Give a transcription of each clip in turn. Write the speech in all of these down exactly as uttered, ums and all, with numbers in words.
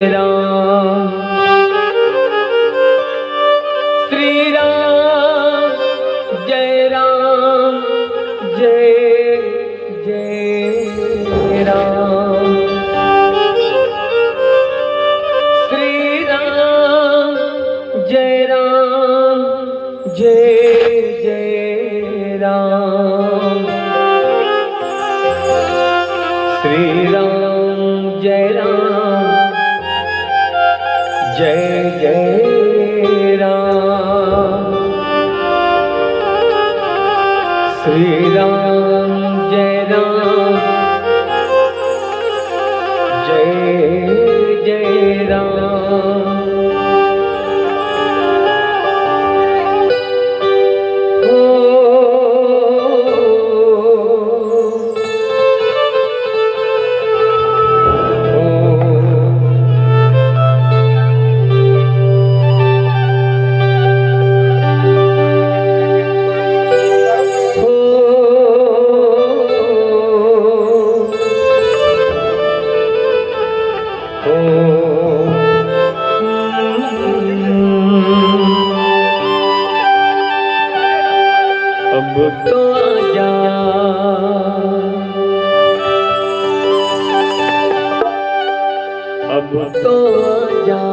राम। श्री राम, जय राम, जय जय राम। श्री राम, जय राम, जय जय राम। श्री राम, जय राम, जय जय राम। श्री राम, जय राम, जय जय राम। ओ, ओ, ओ, ओ। अब तो आजा, अब तो आजा।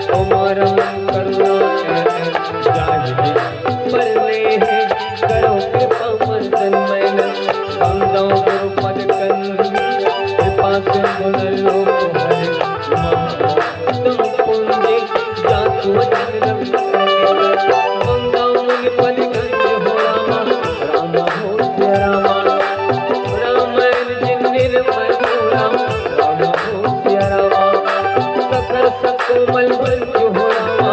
तुम्हारा करुणा है, जाहि जिन पर ले है, करो कृपा मर्दन मैंने, बंदो गुरु पद कंद, कृपा सिंधु नर लोक हरे, महान उत्तम पुंज, जातु वचन रवि बंदो मुनि पद कंद हो रामा, रामा हो सिया रामा। रामायण जिन निर्मल हो राम, राम हो सिया रामा। सकल सकोमल मंजु हो रामा,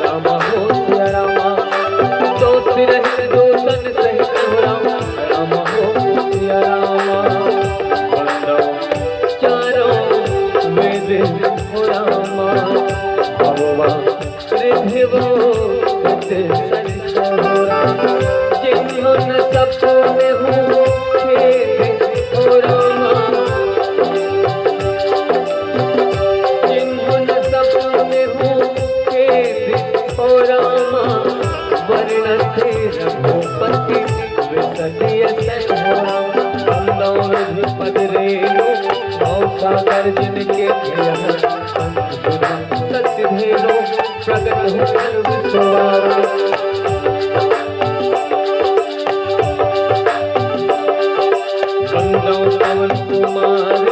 राम हो सिया रामा। दोष रहित दोषन सहित हो राम, राम हो सिया रामा। बंदो चारों वेद हो रामा। भगवान त्रिभुवन संत हो राम, जिन्होंने सपने हूँ खेद हो रामा, जिन्होंने सपने हूँ खेद हो रामा, वर्ण थे रघुपति विशद यश हो राम। बंदो विधि पद रेणु, भव सागर जिनके ध्येय, संत सुधा सत्य धेनु, प्रगट हुई विश्ववार। बंदो पवन कुमार,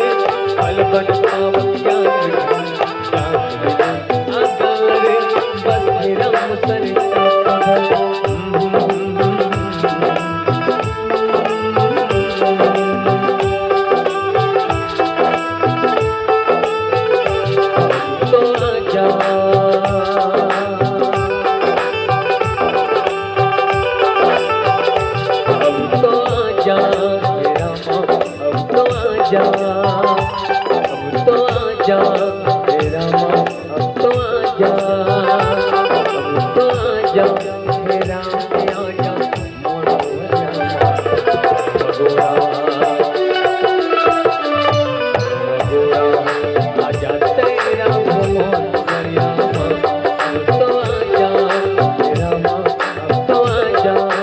अलबन पावन ज्ञान विधान, जान विधान आधार, बस राम सरिता कमल। तो आजा, अब तो आजा, हे रामा, अब तो आजा, अब तो आजा, हे रामा, अब तो आजा, अब तो आजा, हे राम, आजा।